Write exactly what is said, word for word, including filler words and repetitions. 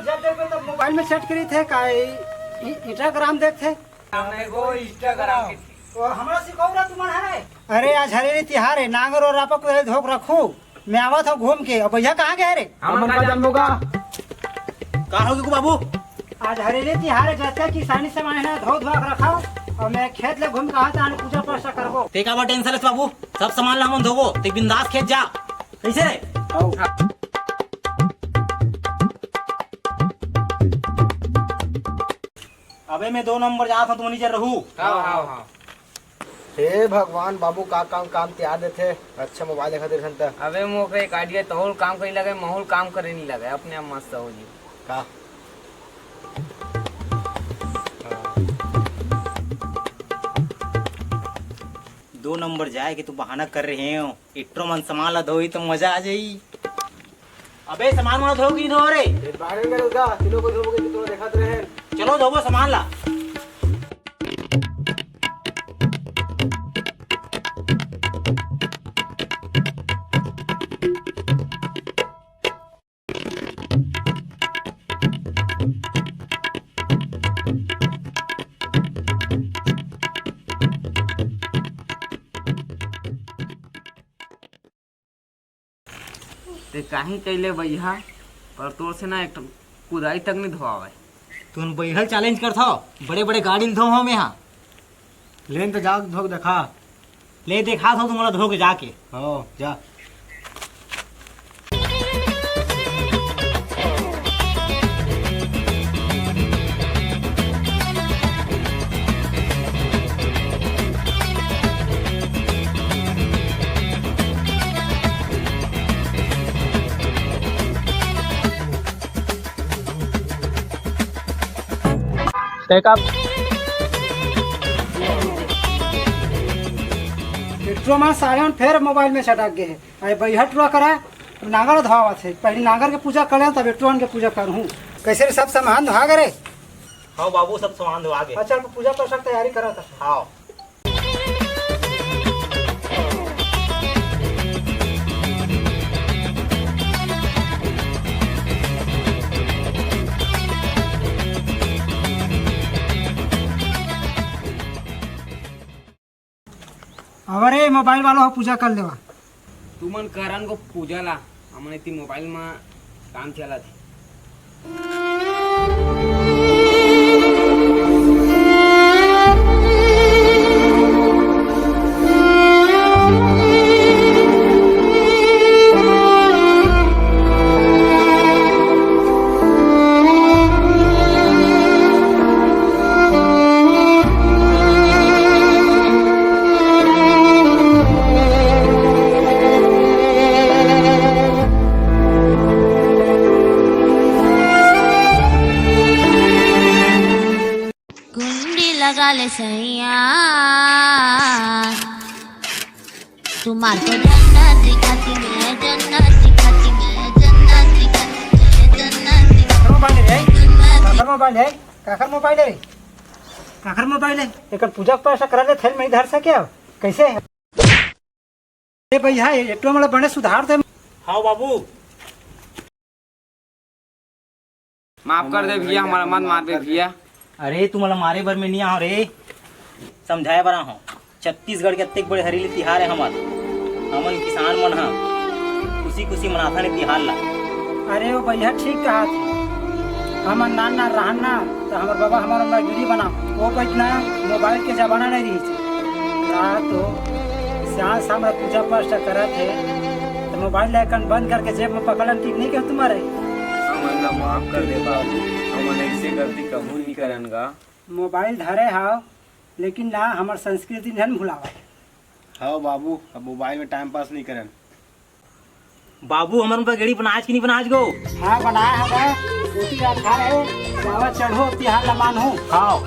जब देखो तब मोबाइल में चैट करी थे का, इ-, इ-, Instagram देख थे। हमने को Instagram के वो हमरा सिखाओ रहा तुम्हारा है। अरे आज हरेली तिहार है, नांगर और रापा कुदारी धोक रखो। मैं आवत हूँ घूम के। अब भैया कहाँ गए रे? हमन का जानबो गा। का होगे गो बाबू? आज हरेली तिहार है, जतका किसानी सामान है धो धुआ के रखाओ और मैं खेत ले घूम के आत हूँ, पूजा पाठ करबो। ते काबर टेंशन लेत बाबू, सब सामान ला हमन धोबो, ते बिंदास खेत जा। कैसे रे? आओ। अबे मैं दो नंबर जात हूँ, तुम नीचे रहू। हाँ, हाँ, हाँ। हे भगवान, बाबू का काम काम तियार देथे, अच्छा मोबाइल देखा दे घंटा। अबे मोके एक आइडिया, तोहूर काम करे लगे, महूर काम करे नहीं लगे, अपने आप मस्त हो जी। का? दो नंबर जाए के तू बहाना कर रहे हो, इट्रो मन सामान ला धोई तो मजा आ जाई। अबे सामान वाला धो की धो रे। ये बाहर में रुका, तीनों को धोबो के तो देखत रहे। चलो धोबो सामान ला। ते काहीं कइले बइहा, पर तोर से ना एक ठो कुदाई तक नहीं धोवावय। तुम बइहल चैलेंज करथव, बड़े बड़े गाड़ी ल धोहूं मैं हा। लेन तो जा धोक देखा। ले देखा थो तुम्हारा धोके जाके। हाँ, जा। Take up। पेट्रो मा सायन फेर मोबाइल में सटक गए हे। अरे बैहट रो करा, नांगर धोवावत हे। पहले नांगर के पूजा कर लें, तब पेट्रोन के पूजा करहूँ। कैसे रे, सब सामान धोआ गए रे? हाँ बाबू, सब सामान धोआ गए। अच्छा, पूजा पाठ की तैयारी करा था। हाँ। अबे रे मोबाइल वाला हो, पूजा कर लेवा। तुमन करन गो पूजा ला, हमन एती मोबाइल मा काम चलत हे। कुंडी लगा ले सैया, तुम्हार को जन्नत दिखाती मैं, जन्नत दिखाती मैं, जन्नत दिखाती मैं, जन्नत दिखाती मैं, जन्नत दिखाती मैं। काकर मोबाइल है? काकर मोबाइल है? काकर मोबाइल है? एकर पूजा पाठ करा ले, थैल में ही धर सके हो? कैसे है? ए भैया, ये तो मोला बने सुधार दे। हाँ बाबू। माफ कर दे भैया, हमारा मत मार दे भैया। अरे, तू मोला मारे बर में नहीं आव रे, समझाए बर आव। छत्तीसगढ़ के अतेक बड़े हरेली तिहार है हमर, हमन किसान मन ह खुशी खुशी मनाथन ए तिहार ला। अरे, वो भैया ठीक कहा थे, हमन नान नान रहन ना, तो हमर बाबा हमर मजदूरी बना, वो बैठना मोबाइल के जमाना नहीं रही। रात हो, सियान सामने पूजा पाठ करत हे, तो मोबाइल ला एकन बंद करके जेब में पकड़न ठीक नहीं कहूँ तुम्हारे? हमन ला माफ कर दे बाबू, हमन ऐसे गलती कभू नहीं करन गा। मोबाइल धरे हाव, लेकिन ना हमर संस्कृति नहीं भुलावा। हाँ बाबू, अब मोबाइल में टाइम पास नहीं करन। बाबू, हमर ऊपर गेड़ी बनाज कि नहीं बनाज गो? हाँ, बनाए हवे। रोटी रखा है, बाबा चढ़ो, तिहार ला मानहू। खाओ।